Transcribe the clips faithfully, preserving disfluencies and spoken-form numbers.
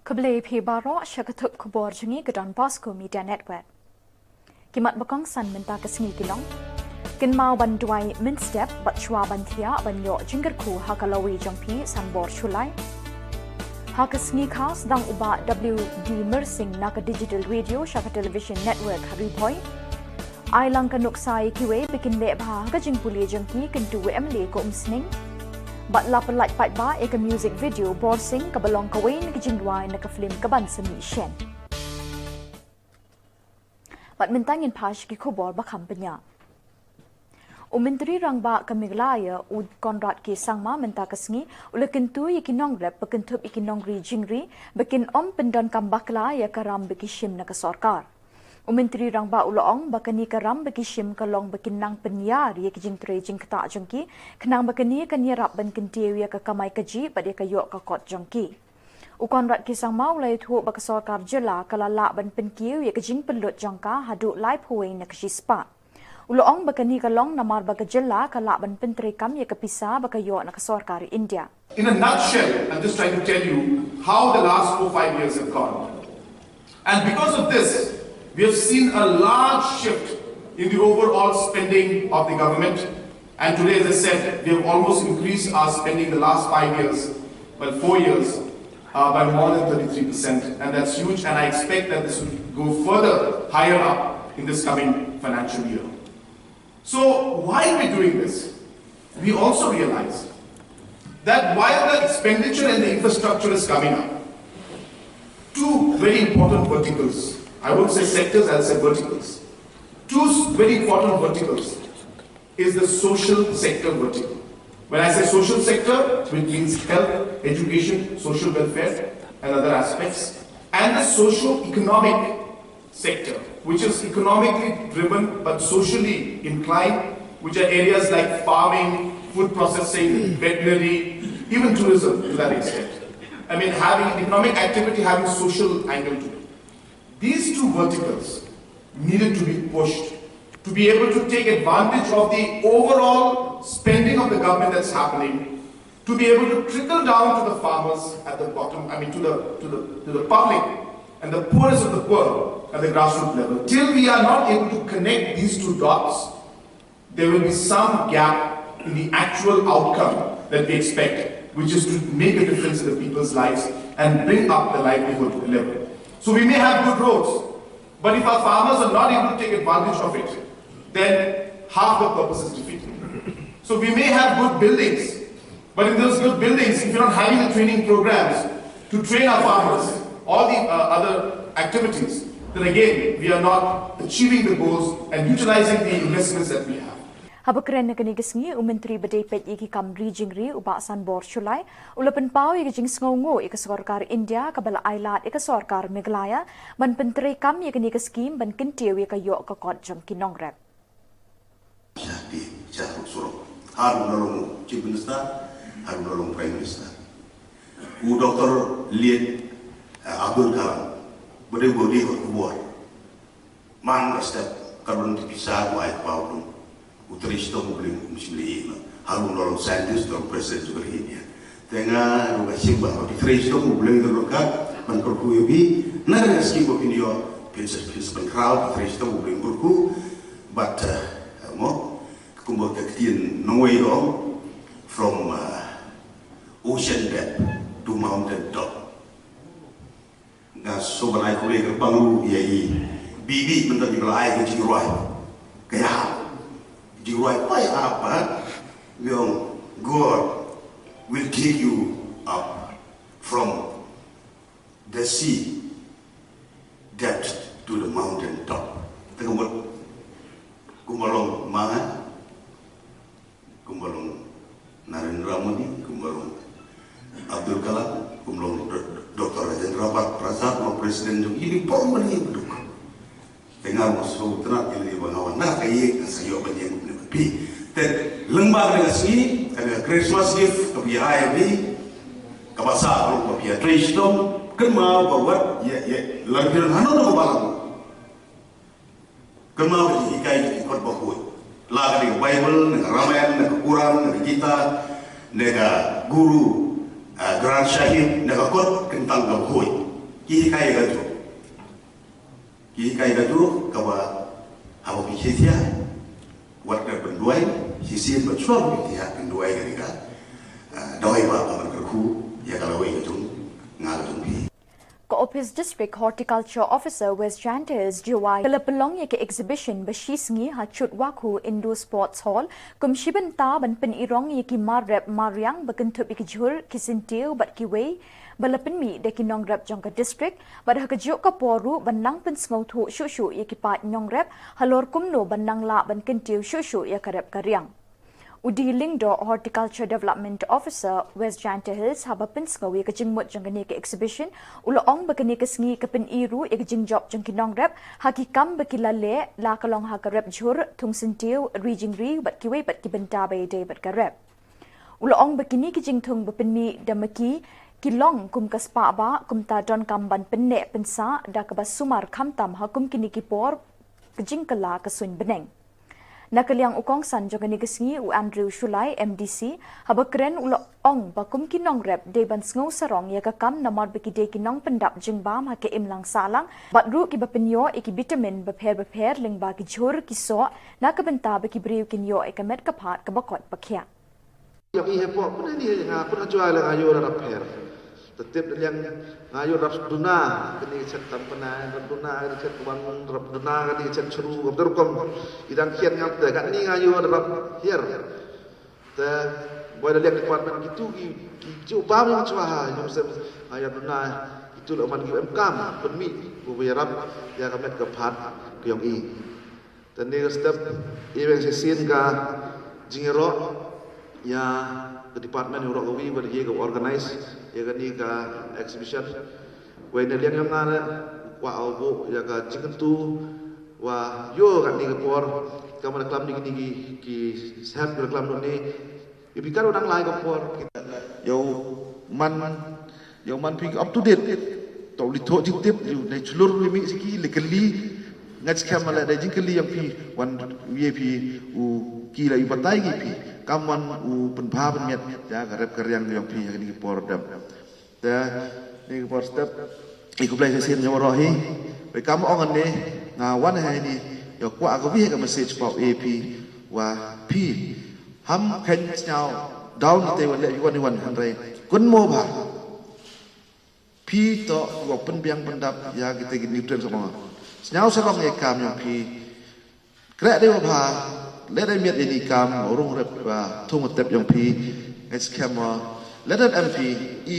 Khublei phi baroh sha ka thup khubor jong ngi ka Don Bosco Media Network. Ki mat ba kongsan mynta ka sngi ki long: Kynmaw ban duwai mynstep bad shuwa ban thiah ban ïoh jingkyrkhu ha ka lawei jong phi san bor shu lai. Ha ka sngi kha sdang u Bah W D Myrsing na ka Digital Radio sha ka Television Network ha Ri Bhoi. Ai lang ka nuksa ïa kiwei ba kin leh bha ha ka jingpule jong ki, kyntu u M L A ka Umsning. Bad la pyllait paidbah ïa ka music video Borsing kaba long kawei na ki jingduwai na ka film Ka Ban Sa Mih Shen. Bad mynta ngin phai sha ki khubor ba kham bniah. U Myntri Rangbah ka Meghalaya u Conrad K Sangma mynta ka sngi u la kyntu ïa ki nongrep ba kynthup ïa ki nongri jingri ba kin ym pyndonkam bakla ïa ka ram ba ki shim na ka sorkar. U Myntri Rangbah u la ong ba kane ka ram ba ki shim ka long ba kin nang pynïar ïa ki jingtrei jingktah jong ki, khnang ba kane kan ïarap ban kyntiew ïa ka kamai kajih bad ïa ka ïoh ka kot jong ki. U Conrad K Sangma u la ïathuh ba ka sorkar jylla ka la lah ban pynkiew ïa ka jingpynlut jong ka haduh laiphew wei na ka shispah. U la ong ba kane ka long namar ba ka jylla ka lah ban pyntreikam ïa ka pisa ba ka ïoh na ka sorkar India. In a nutshell, I'm just trying to tell you how the last four, five years have gone. And because of this, we have seen a large shift in the overall spending of the government. And today, as I said, we have almost increased our spending the last five years, well, four years, uh, by more than thirty-three percent. And that's huge. And I expect that this will go further higher up in this coming financial year. So, while we're doing this, we also realize that while the expenditure and the infrastructure is coming up, two very important verticals, I won't say sectors, I'll say verticals, two s- very important verticals is the social sector vertical. When I say social sector, which means health, education, social welfare, and other aspects, and the socio-economic sector, which is economically driven but socially inclined, which are areas like farming, food processing, veterinary, even tourism to that extent. I mean, having economic activity having social angle to it. These two verticals needed to be pushed to be able to take advantage of the overall spending of the government that's happening, to be able to trickle down to the farmers at the bottom, I mean, to the, to the, to the public and the poorest of the poor at the grassroots level. Till we are not able to connect these two dots, there will be some gap in the actual outcome that we expect, which is to make a difference in the people's lives and bring up the livelihood level. So we may have good roads, but if our farmers are not able to take advantage of it, then half the purpose is defeated. So we may have good buildings, but in those good buildings, if you're not having the training programs to train our farmers, all the uh, other activities, then again, we are not achieving the goals and utilizing the investments that we have. Haba kren na kane ka sngi, u Myntri ba dei peit ïa ki kam ri jingri, u Bah Sanbor Shullai, u la pynpaw ïa ka jingsngewnguh ïa ka sorkar India kaba la ailad ïa ka sorkar Meghalaya ban pyntreikam ïa kane ka skim ban kyntiew ïa ka ïoh ka kot jong ki nongrep. Sha ki, sha ruh surok. Haduh u la long Chief Minister, haduh u la long Prime Minister. U Doctor Liet, eh, Abdul Kalam, ba dei u ba dei u khubor. Man ka step, ka don ki pisa, wai ka ba u don. U trei shitom u Blei um shym la ïeh noh. Haduh u la long scientist, u la long president jong ka ri India. Te nga ruh nga shim ba, ba ki trei shitom u Blei un don ryngkat, ban kyrkhu ïa phi, na ka skim ba phin ïoh, phin sa, phin sa pynkhraw, ki trei shitom u Blei un kyrkhu, but, uh, mo, kumba ka ktien nongwei ka ong, from, uh, ocean depth to mountain top. Nga sngewbha ban ai khublei kyrpang ruh ïa i Bibi mynta ba la ai ka jingrwai. Ka ïa. Jingrwai ka ïa apa? Ïa ong, God will take you up from the sea depth to the mountain top. Te ka mut kumba long ma nga, kumba long Narendra Modi, kumba long Abdul Kalam, kumba long Do-, Doctor Rajendra Prasad, kumba long president jong i, i por mane ba duk. Te nga mo sngewtynnat ïa lade ba nga wan na ka ïing, nga sa ïoh ban ïeng kumne bad phi. Te lyngba kane ka sngi, kane ka Christmas gift kaba ïa ai ïa phi, kaba sah ruh ba phi ïa trei shitom, kynmaw ba wat ïa, ïa, lada phi don hano hano ka balang, kynmaw ka jinghikai jong ki kot bakhuid. La ka dei ka Baibl, ne ka Ramayan, ne ka Quran, ne ka Gita, ne ka Guru, ah, Granth Sahib, ne ka kot kyntang kaba khuid. Ki hikai ka tu. Ki hikai ka tu kaba haba phi khie thiah, wat ka pynduwai, shisien bad shuwa ba phi thiah, pynduwai kane ka, ah, dawai ba ka ban kyrkhu ïa ka lawei ka jong nga, ka jong phi. Ka Office District Horticulture Officer West Jaintia Hills, Jowai, ka la pynlong ïa ka exhibition ba shi sngi ha Chutwakhu Indoor Sports Hall, kum shi bynta ban pynurong ïa ki mar rep mar riang ba kynthup ïa ki jhur, ki syntiew bad kiwei, ba la pynmih da ki nongrep jong ka district, bad ha kajuh ka por ruh ban nang pynsngewthuh shuh shuh ïa ki paid nongrep halor kumno ban nang lah ban kyntiew shuh shuh ïa ka rep ka riang. U D Lyngdoh, Horticulture Development Officer, West Jaintia Hills, haba pynsngew ïa ka jingmut jong kane ka exhibition, u la ong ba kane ka sngi ka pyni ruh ïa ka jingjop jong ki nongrep ha ki kam ba ki la leh, la ka long ha ka rep jhur, thung syntiew, ri jingri bad kiwei pat ki bynta ba ïadei bad ka rep. U la ong ba kine ki jingthung ba pynmih da ma ki, ki long kum ka spah ba, kumta donkam ban pynneh pynsah da kaba sumar, khamtam ha kum kine ki por ka jingkylla ka suiñ bneng. Na ka liang u kongsan jong kane ka sngi, u Andrew Shullai, M D C, haba kren u la ong ba kum ki nongrep dei ban sngew sarong ïa ka kam namar ba ki dei ki nongpyndap jingbam ha ka imlang sahlang, bad ruh kiba pynïoh ïa ki vitamin bapher bapher lyngba ki jhur, ki soh, na ka bynta ba ki briew kin ïoh ïa ka met ka phad kaba koit ba khiah. Ïa ki heh pok, pyneh ni nga, pyneh jua leh nga ïoh rep pher. Te tip da liang nga ïoh rep duna, kane ka chet tam pyneh, rep duna, kane ka chet wan, rep duna, kane ka chet chru, rep rukom. I dang khian ngam te, kane nga ïoh rep hiar. Te boi da liang department kitu ki, ki ju bam ïa chwa ha, ïoh sem, nga ïoh duna, kitu la man ki em kam, pynmih, ku ïa rep, ïa ka met ka phad, ki ïong i. Te ne ka step, i weng shisien ka jingïaroh ïa ka department ïaroh kawi ba ïa ka organize ïa kane ka exhibition. Wei ne liang ïa nga ne kwah u buh ïa ka jingkyntu wa ïoh kane ka por, ka ma da klam ni kine ki, ki sahep ka klam ni. Ïa phi kat u dang lai ka por, ïa u man, ïa u man phi up to date. To u li thoh jingtip, ïa u dei chlur li mih siki, li kylli. Nga skhem ma leh dei jingkylli ïa phi, wan ïa phi u ki la i batai ki phi. Kam wan u pynbha pynmiat ïa ka rep ka riang ïa phi ha kine ki por dep. Te, ne ki por step, i khublei shisien ïa waroh hi. Wei kam ong ne, nga wan ha ini, ïa kwah ka wi ka message pau A P, wa phi. Ham khein sñiaw, down te wan leh wan wan hynrei. Kun mo bha. Phi to, wa pynbiang pyndap, ïa kite ki nutrients mo. Sñiaw sarong ïa kam ïa phi. Kreh dei wa bha, leh dei miat ïa ni kam, rung rep wa thung tep ïong phi, ngai skhem wa, leh dei em phi, i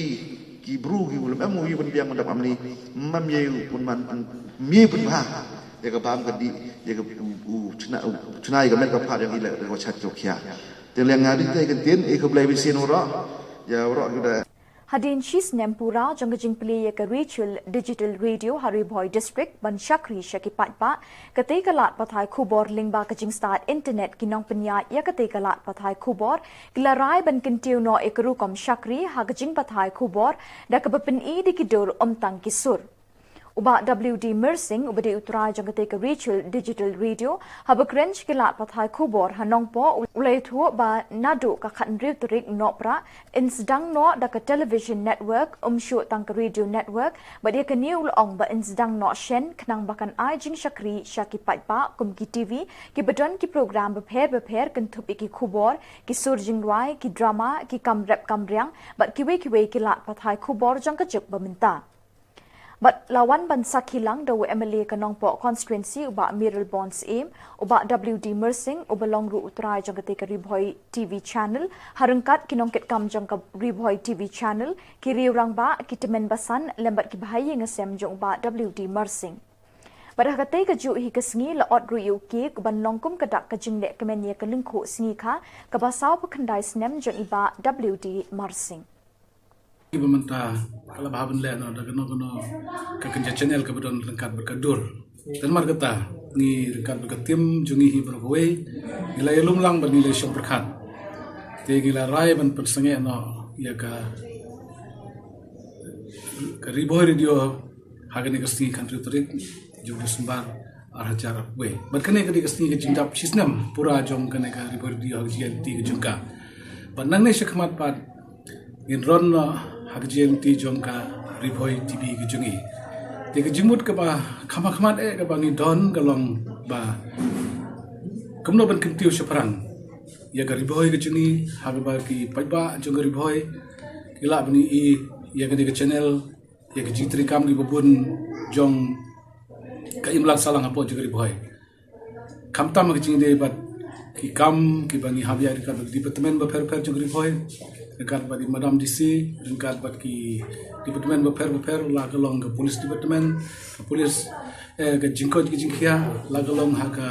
ki bru ki ulem em u i ban biang ban dap amni, mam ye u pun man, ye pun bha, ïa ka bam ka di, ïa ka u, u chna, u chna ïa ka met ka phad ïong i leh dei wa chat ki wa khia. Te liang nga di te ka tin, i ka blei bi sin u ro, ïa u ro ki da. Hadien shi snem pura jong ka jingplie ïa ka Ri Chul Digital Radio ha Ri Bhoi District ban shakri sha ki paidbah, katei ka lad pathai khubor lyngba ka jingstad internet ki nongpynïaid ïa katei ka lad pathai khubor, ki la rai ban kyntiew noh ïa ka rukom shakri ha ka jingpathai khubor, da kaba pyni da ki dur ym tang ki sur. U Bah W D Myrsing, uba dei u trai jong katei ka Ri Chul Digital Radio, haba kren sha ki lad pathai khubor ha Nongpoh, u la ïathuh ba naduh ka khathynriew tarik Nohprah, yn sdang noh da ka television network, ym shuh tang ka radio network, bad ïa kane u la ong ba yn sdang noh shen, khnang ba kan ai jingshakri sha ki paidbah, kum ki T V, kiba don ki program bapher bapher kynthup ïa ki khubor, ki sur jingrwai, ki drama, ki kam rep kam riang, bad kiwei kiwei ki lad pathai khubor jong ka juk ba mynta. Bad la wan ban sakhi lang da u M L A ka Nongpoh constituency u Bah Mayralborn Syiem, u Bah W D Myrsing, uba long ruh u trai jong katei ka Ri Bhoi T V channel, ha ryngkat ki nongkitkam jong ka Ri Bhoi T V channel, ki riew rangbah, ki tymmen basan, lem bad ki bahaïing hasem jong u Bah W D Myrsing. Bad ha katei ka juh hi ka sngi la ot ruh ïa u cake ban long kum ka dak ka jingleh kmen ïa ka lyngkhuh sngi kha, kaba sawphew khyndai snem jong i Bah W D Myrsing. Kiba mynta ka la bha ban leh noh da kano kano ka kynja channel kaba don ryngkat bad ka dur. Te namar kata ngi ryngkat bad ka team jong ngi hi baroh kawei ngi la ïalum lang bad ngi la ïashong pyrkhat. Te ngi la rai ban pynsangeh noh ïa ka, ka Ri Bhoi Radio ha kane ka sngi khathynriew tarik jong u December ar hajar arphew wei. Bad kane ka dei ka sngi ka jingjop shi snem pura jong kane ka Ri Bhoi Radio ha ka jingïaid lynti ka jong ka. Bad nangne shakhmat pat ngin rung noh Ha ka jingïaid lynti jong ka Ri Bhoi TV ka jong ngi. Te ka jingmut kaba kham hakhmat eh kaba ngi don ka long ba kumno ban kyntiew shaphrang ïa ka Ri Bhoi ka jong ngi, ha kaba ki paidbah jong ka Ri Bhoi ki lah ban ïohi ïa kane ka channel, ïa ka jingtrei kam kiba bun jong ka imlang sahlang hapoh jong ka Ri Bhoi. Khamtam ha ka jingïadei bad ki kam kiba ngi hap ïa ryngkat bad ki department bapher bapher jong ka Ri Bhoi, ryngkat bad i Madam DC, ryngkat bad ki department bapher bapher, la ka long ka police department, ka police, eh, ka jingkoit ka jingkhiah, la ka long ha ka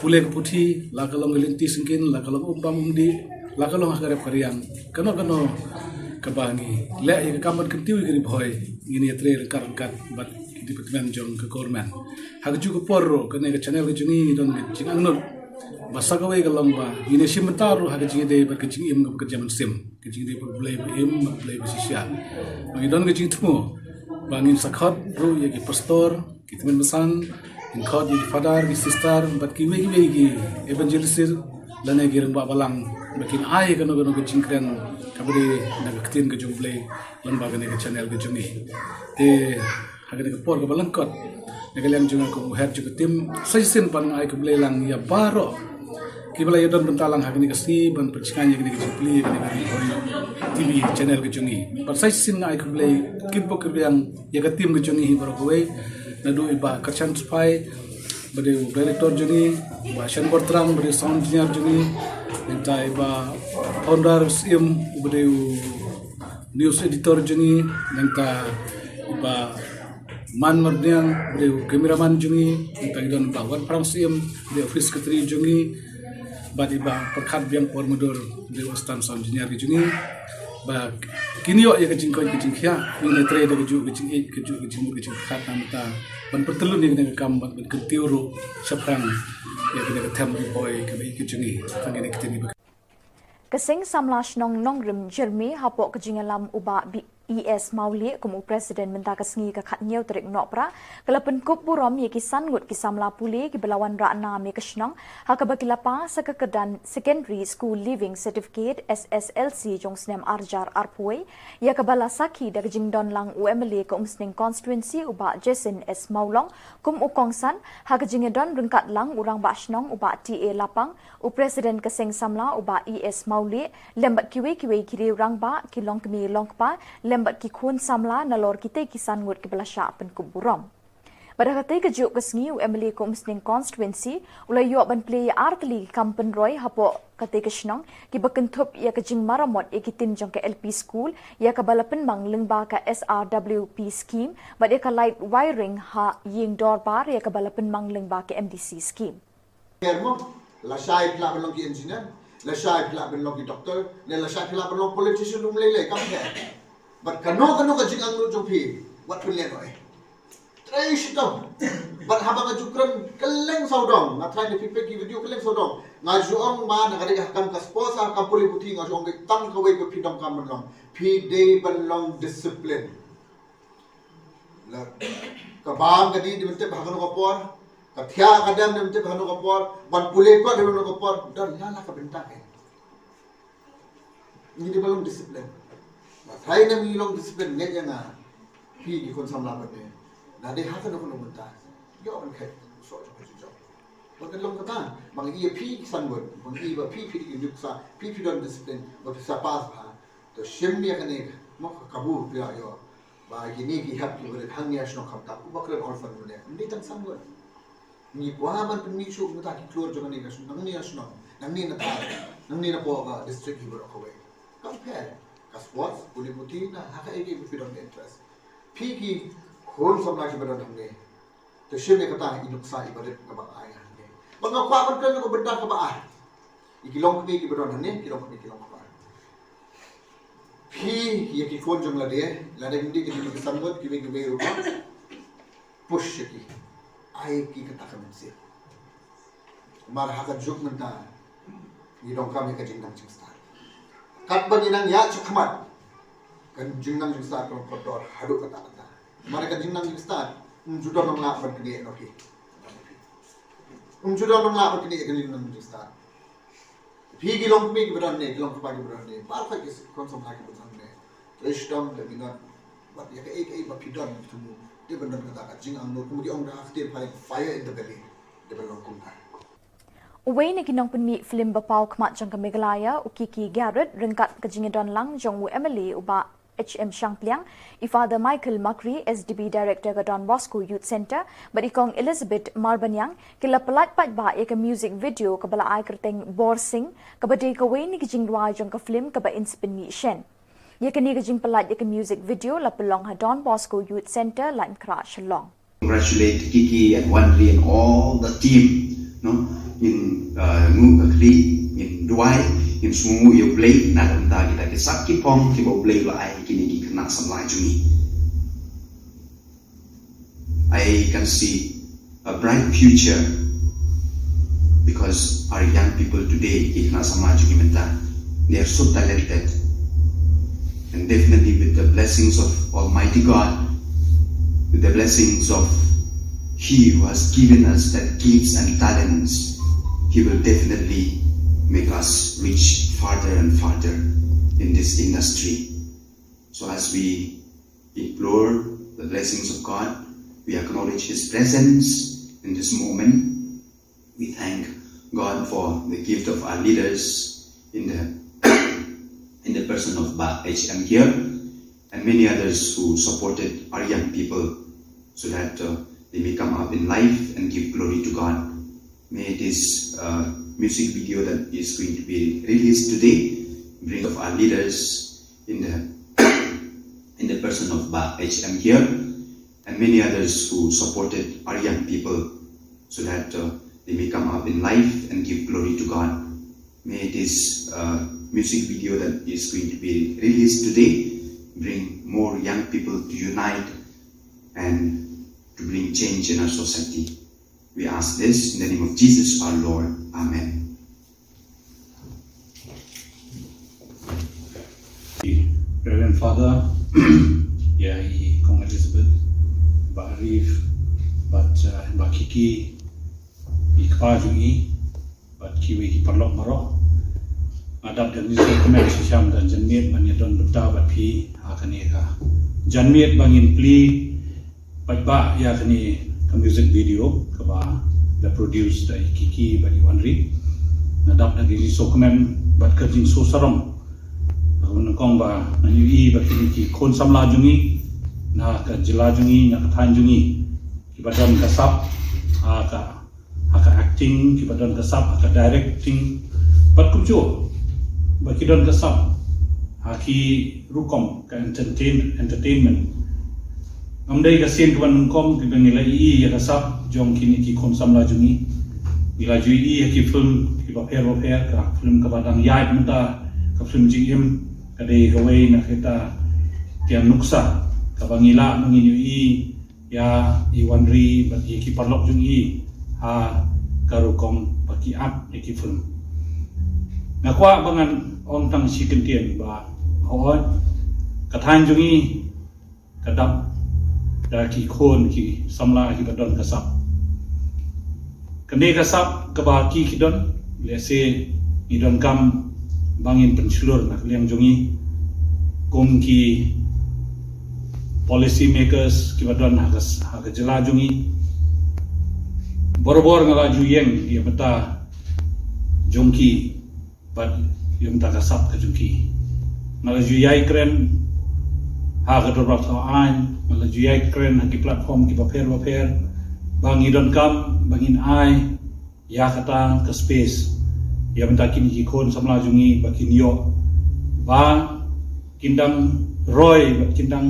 pule ka puthi, la ka long ka lynti syngkien, la ka long um bam um dih, la ka long ha ka rep ka riang. Kano kano kaba ngi leh ïa ka kam ban kyntiew ïa ka Ri Bhoi, ngin ïatrei ryngkat ryngkat bad ki department jong ka government. Ha kajuh ka por ruh, kane ka channel ka jong ngi ngi don ka jingangnud ba sa kawei ka long ba ngin ïashim bynta ruh ha ka jingïadei bad ka jingim kaba kynja mynsiem, ka jingïadei bad U Blei ba im bad U Blei ba shisha. Ba ngi don ka jingthmu ba ngin sa khot ruh ïa ki pastor, ki tymmen basan, ngin khot ïa ki father, ki sister bad kiwei kiwei ki evangelist lane ki rangbah balang ba kin ai kano kano ka jingkren kaba dei na ka ktien ka jong U Blei lyngba kane ka channel ka jong ngi. Te ha kane ka por kaba lyngkot, na ka liang jong nga kum u head jong ka team, sa shisien pat nga ai khublei lang ïa baroh kiba la ïadon bynta lang ha kane ka sngi ban pynshngaiñ ïa kane ka jingplie ïa kane ka Ri Bhoi TV channel ka jong ngi. Bad sa shisien nga ai khublei kyrpang kyrpang ïa ka team ka jong ngi hi baroh kawei, naduh i Bah Karshan Suphai ba dei u director jong ngi, Bah Shanbor Tram ba dei sound engineer jong ngi, nangta i Bah Honrar Syiem ba dei u news editor jong ngi, nangta i Bah Man Mardiang ba dei u cameraman jong ngi, nangta ngi don Bah Wanphrang Syiem ba dei office secretary jong ngi, bad i Bah Pyrkhat Biang Por Madur ba dei u assistant sound engineer ka jong ngi. Ba kin ïoh ïa ka jingkoit ka jingkhiah, ngin ïatrei da kajuh ka jingïeit, kajuh ka jingmut ka jingpyrkhat, nangta ban pyntyllun ïa kane ka kam bad ban kyntiew ruh shaphrang ïa kane ka them Ri Bhoi kaba ïeit ka jong ngi tang kine ki ktien kiba Ka Seng Samla Shnong Nongrim Jyrmi hapoh ka jingïalam u Bah B-, E S Mawlieh kum u President mynta ka sngi ka khathynñiew tarik Nohprah, ka la pynkup burom ïa ki san ngut ki samla pule kiba la wanrah nam ïa ka shnong ha kaba ki la pass ha ka kyrdan Secondary School Leaving Certificate, S S L C, jong u snem arhajar arphew wei, ïa kaba la sakhi da ka jingdon lang u M L A ka Umsning Constituency u Bah Jacinth S Mawlong kum u kongsan, ha ka jingïadon ryngkat lang u Rangbah Shnong u Bah T A Lapang, u President ka Seng Samla u Bah E S Mawlieh, lem bad kiwei kiwei ki riew rangbah, ki longkmie longkpa, lem bad ki khun samla nalor kitei ki san ngut kiba la shah pynkup burom. Bad ha katei kajuh ka sngi u M L A ka Umsning Constituency u la ïoh ban plie ïa ar tylli ki kam pynroi hapoh katei ka shnong kiba kynthup ïa ka jingmaramot ïa ki tin jong ka L P School, ïa kaba la pynmang lyngba ka S R W P scheme, bad ïa ka light wiring ha ïing dorbar, ïa kaba la pynmang lyngba ka M D C scheme. Engineer mo, lashai phi lah ban long ki engineer, lashai phi lah ban long ki doctor, ne lashai phi lah ban long politician, um lei lei, kam pher. Bad kano kano ka jingangnud jong phi, wat pynlehnohei. Trei shitom. Bad haba nga ju kren kylleng sawdong, nga tharai ne phi peit ki video kylleng sawdong, nga ju ong ba na ka dei ha kam ka sports, ha kam pule puthi, nga ju ong tang kawei ba phi donkam ban long. Phi dei ban long discipline. La, ka bam ka dih dei ban tip ha kano ka por, ka thiah ka dem dei ban tip ha kano ka por, ban pule kot dei ban tip ha kano ka por, don la la ka bynta ka. Ngi dei ban long discipline. Ba tharai ngi long discipline, ngeit ïa nga, phi ki khun samla pat ne, na dei ha kano kano bynta, ïoh ban khet soh jong ka jingïoh. Ba kan long kata, ba ngi ïa phi ki san ngut, ba ngi ïa ba phi phi dei ki nuksa, phi phi don discipline, ba phi sa pass bha. To shim ïa kane, mo ka kabu phi ïa ïoh. Ba kine ki hap ki bret hangne ha shnong khamtam, uba kren orphan mane. Ym dei tang san ngut. Ngi kwah ban pynmih shuh kita ki klur jong kane ka shnong, nangne ha shnong, nangne na thaiñ, nangne napoh ka district hi baroh kawei. Kam pher, ka sports, pule puthi, na ha kaei kaei ba phi don ka interest. Phi ki khun samla kiba don hangne, to shim ïa kata i nuksa iba rit kaba ai hangne. Ba nga kwah ban kren ïa ka bynta kaba ar. Ïa ki longkmie kiba don hangne, ki longkmie ki longkpa. Phi ïa ki khun jong lade, lada kim dei ki dei ki san ngut, kiwei kiwei ruh, push ïa ki. Ai ki kata ka mynsiem. Namar ha ka juk mynta ngi donkam ïa ka jingnang jingstad. Katba ngi nang ïaid shakhmat, ka jingnang jingstad ka long kordor haduh katta katta. Namar ka jingnang jingstad, ym ju don nang lah ban knieh noh phi. Ym ju don nang lah ban knieh ïa ka jingnang jingstad. Phi ki longkmie kiba don ne, ki longkpa kiba don ne, baroh ki khun samla kiba don ne, Rishtam da minot. Wat ya ka ek ek ba pidon itu mu. Dia benar kata ka jing ang nur kumudi ong dah kete pai fire in the belly. Dia benar kumta. Uwei na ki nongpynmih film ba paw khmat jong ka Meghalaya, u Kiki Garrett, ryngkat ka jingdon lang jong u M L A u Bah H M Shangpliang, i Father Michael Makri, S D B Director ka Don Bosco Youth Centre, bad i Kong Elizabeth Marbaniang, ki la pyllait paidbah ïa ka music video kaba la ai kyrteng Borsing, kaba dei kawei na ki jingduwai jong ka film kaba yn sa pynmih shen. Ïa kane ka jingpyllait ïa ka music video la pynlong ha Don Bosco Youth Centre, Laitumkhrah, Shillong. Congratulate Kiki and Wanri and all the team. No, ngin uh, nguh ka khlieh, ngin duwai, ngin sngewnguh ïa U Blei na ka bynta kita ki sap ki phong kiba U Blei u la ai kine ki khynnah samla jong ngi. I can see a bright future because our young people today, ki khynnah samla jong ngi mynta, they are so talented. And definitely with the blessings of Almighty God, with the blessings of He who has given us that gifts and talents, He will definitely make us reach farther and farther in this industry. So as we implore the blessings of God, we acknowledge His presence in this moment. We thank God for the gift of our leaders in the in the person of Bah H M here and many others who supported our young people so that uh, they may come up in life and give glory to God. May this uh, music video that is going to be released today bring of our leaders in the in the person of Bah H M here and many others who supported our young people so that uh, they may come up in life and give glory to God. May this uh, music video that is going to be released today bring more young people to unite and to bring change in our society. We ask this in the name of Jesus our Lord. Amen. Reverend Father, ïa i Kong Elizabeth, Bah Arif, bad uh, Bah Kiki, i kpa jong i, bad kiwei ki paralok baroh. Nga dap da ka jingsngewkmen shisha da janmiet ban ïadon bynta bad phi ha kane ka janmiet ba ngin plie paidbah ïa kane ka music video kaba la produce da i Kiki bad i Wanri. Nga dap da ka jingsngewkmen bad ka jingsngewsarong. Nga nyngkong ba ngan ïohi ba kine ki khun samla jong ngi na ka jylla jong ngi, na ka thaiñ jong ngi, kiba don ka sap ha ka ha ka acting, kiba don ka sap ha ka directing, bad kumjuh ba ki don ka sap ha ki rukom ka entertain, entertainment. Ngam dei ka sien kaba nyngkong kaba ngi la ïohi ïa ka sap jong kine ki khun samla jong ngi. Ngi la ju ïohi ha ki film kiba pher bapher, ka film kaba dang ïaid mynta, ka film Jingim, ka dei kawei na kita ki nuksa kaba ngi lah ba ngin ïohi ïa i Wanri bad ïa ki paralok jong i ha ka rukom ba ki act ïa ki film. Nga kwah ba ngan ong tang shi kyntien ba hooid ka thaiñ jong i ka dap da ki khun ki samla kiba don ka sap. Kane ka sap kaba ki ki don, lehse ngi donkam ba ngin pynshlur na ka liang jong ngi kum ki policy makers kiba don ha ka, ha ka jylla jong ngi. Barabor nga la ju ïeng ïa bynta jong ki bad ïa bynta ka sap ka jong ki. Nga la ju ïai kren ha ka dorbar thaw aiñ, nga la ju ïai kren ha ki platform kiba pher bapher ba ngi donkam ba ngin ai ïa kata ka space ïa bynta kine ki khun samla jong ngi ba kin ïoh ba kin dang roi bad kin dang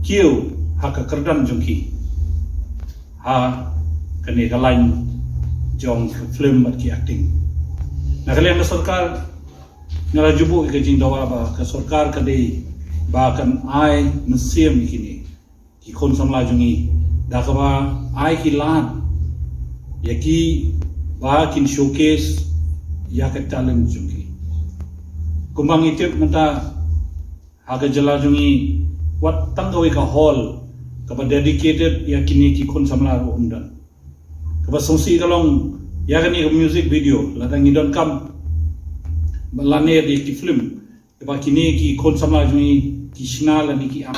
kiew ha ka kyrdan jong ki ha kane ka lain jong ka film bad ki acting. Na ka liang ka sorkar nga la ju buh ïa ka jingdawa ba ka sorkar ka dei ba kan ai mynsiem ïa kine ki khun samla jong ngi da kaba ai ki lad ïa ki ba kin showcase ïa ka talent jong ki. Kumba ngi tip mynta ha ka jylla jong ngi wat tang kawei ka hall kaba dedicated ïa kine ki khun samla ruh ym don. Kaba sngewsih ka long ïa kane ka music video lada ngi donkam ba lane ïa ki film kaba kine ki khun samla jong ngi ki shna lane ki am.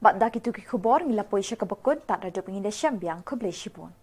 Bad da kitu ki khubor ngi la poi sha kaba kut, tad haduh ngin da shem biang, khublei shibun.